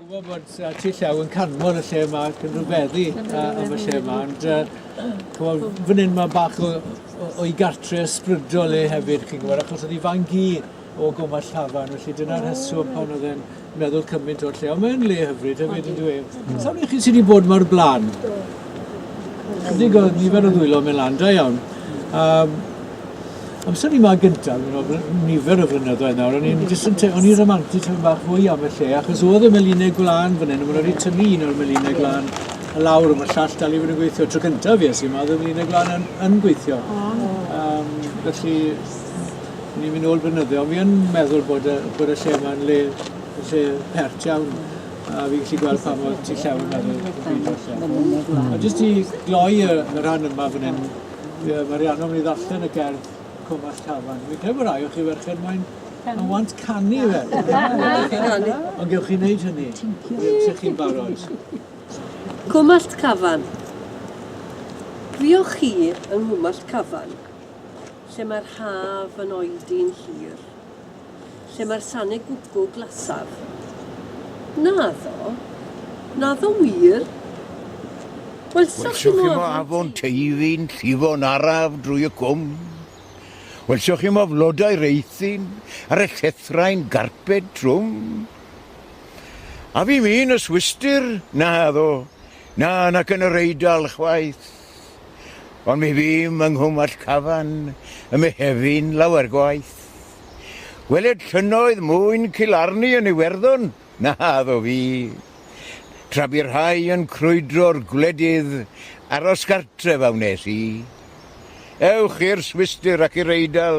gwybod bod Tŷ Llew yn canmol y lle yma ac yn rhyfeddu am y lle yma, ond ch'mod, fan hyn mae bach o, o, o'i gartre ysbrydol e hefyd, chi'n gwybod, achos oedd ei fan-gu o Gwm Llafan, felly dyna'r rheswm pan oedd e'n meddwl cymaint o'r lle. Ond mae'n le hyfryd hefyd, yn dwi? Sawl un chi sydd wedi bod ma'r blaen? Chydig o nifer o ddwylo mynd lan, da iawn. Um, amser ni ma gyntaf, nifer o flynyddoedd nawr, o'n i'n jyst yn te, o'n i'n rhamantu tipyn bach fwy am y lle, achos oedd y melinau gwlân fan hyn, a maen nhw wedi tynnu un o'r melinau gwlân y lawr, ond mae'r llall dal i fod yn gweithio. Tro cyntaf fues i 'ma, oedd y melinau gwlân yn, yn gweithio. Um, felly, ni'n mynd nôl blynydde, ond fi yn meddwl bod y, bod y lle yma'n le, lle pert iawn. A fi'n gallu gweld pam oedd Tŷ Llew yn meddwl y byd o'r lle. A jyst i gloi y, y rhan yma fan hyn, mae Rhiannon mynd i ddarllen y gerdd Cwm Allt Hafan. Fi'n credu bod rai o chi ferched mae'n yn want canu fe. Ond gewch chi wneud hynny. Os chi'n barod. Cwm Allt Cafan. Fuoch chi yng Nghwm Allt Cafan, lle mae'r haf yn oedi'n hir? Lle mae'r sanau gwcw glasaf? Naddo. Naddo wir. Welsoch chi mo afon Teifi'n llifo'n araf drwy y cwm? Welsoch chi mo flodau'r eithin ar y llethrau'n garped trwm? A fi min y Swistir? Naddo. Na, nac yn yr Eidal chwaith. Ond mi fûm yng Nghwm Alltcafan ym Mehefin lawer gwaith. Gweled llynnoedd mwyn Cilarni yn Iwerddon? Naddo fi. Tra bu rhai yn crwydro'r gwledydd, aros gartref a wnes i. Ewch i'r Swistir ac i'r Eidal,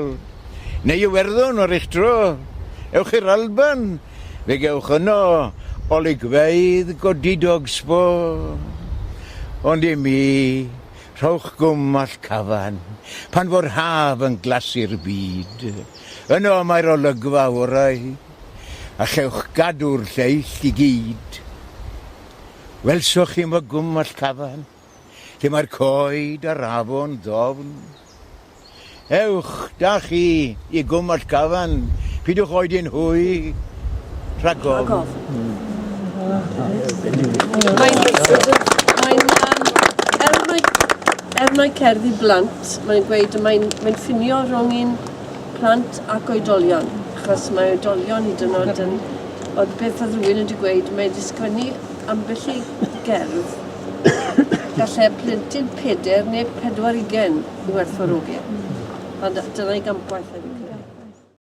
neu Iwerddon ar eich tro. Ewch i'r Alban, fe gewch yno olygfeydd godidog sbo. Ond i mi, Rhowch gwm Alltcafan, pan fo'r haf yn glasu'r byd. Yno mae'r olygfa orau, a chewch gadw'r lleill i gyd. Welsoch chi mo gwm Alltcafan, lle mae'r coed a'r afon ddofn? Ewch, da chi, i Gwm Alltgafan, pidwch oedi'n hwy, rhag ofn. Mae'n, mae'n, um, er mae, er mae cerdd i blant, mae'n gweud, mae'n, mae'n ffinio rhwng un plant ac oedolion, achos mae oedolion hyd yn oed yn, oedd beth oedd rhywun wedi gweud, mae wedi sgwennu ambell i gerdd, gallai plentyn pedair neu 24 i werthfawrogi. Ond dyna'i gampwaith hefyd.